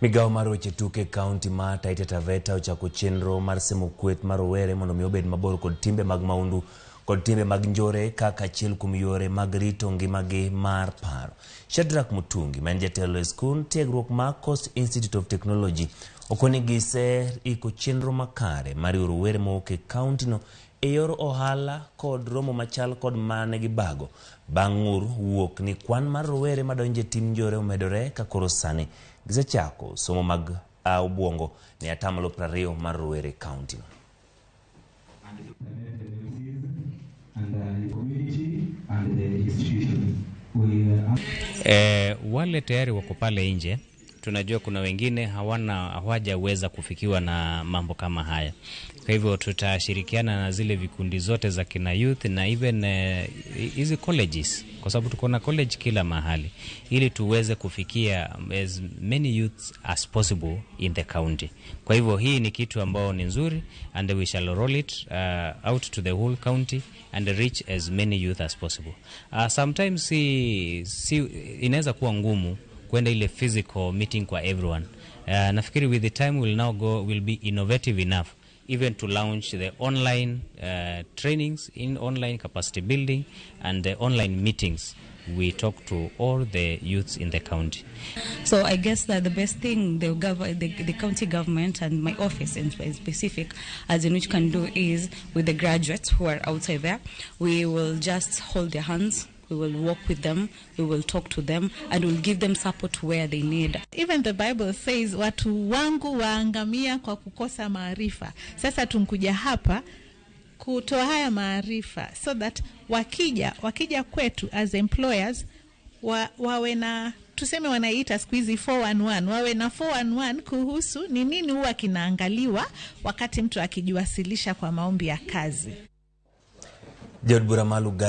Migawo mar weche tuke e kaunti ma Taita Taveta ochako chenro mar semo kweth mar rowere mondo mi obed mabor kod timbe mag maundu kod timbe mag njore kaka achiel kuom yore mag rito ngimagi mar paro. Shadrack Mutungi ma en jatelo e skund tiegruok mar Coast Institute of Technology okoni giseiko chenro makare mar riwo rowere mowuok e kauntino e yor ohala kod romo machal kod mane gibago bang' ng'ur wuok ni kwan mar rowere madonjo e tim njore omedore ka koro sani gisechako somo mag obuongo ne atamalo 20 mar rowere e kauntino. And the community and the institution. We Wale tayari wako pale nje, tunajua kuna wengine hawajaweza kufikiwa na mambo kama haya. Kwa hivyo tutashirikiana na zile vikundi zote za kina youth na even hizi colleges, kwa sababu tuko na college kila mahali, ili tuweze kufikia as many youths as possible in the county. Kwa hivyo hii ni kitu ambao ni nzuri and we shall roll it out to the whole county and reach as many youth as possible. Sometimes si inaweza kuwa ngumu kwenda ile physical meeting kwa everyone. Nafikiri with the time we'll now go will be innovative enough even to launch the online trainings in online capacity building and the online meetings. We talk to all the youths in the county. So I guess that the best thing the county government and my office in specific, as in which can do is with the graduates who are outside there, we will just hold their hands. We will walk with them, we will talk to them, and we'll give them support where they need. Even the Bible says watu wangu waangamia kwa kukosa maarifa. Sasa tunkuja hapa kutoa haya maarifa so that wakija kwetu as employers wawe na, tuseme wanaita siku hizi 411, wawe na 411 kuhusu ni nini huwa kinaangaliwa wakati mtu akijiwasilisha kwa maombi ya kazi. Jaod bura ma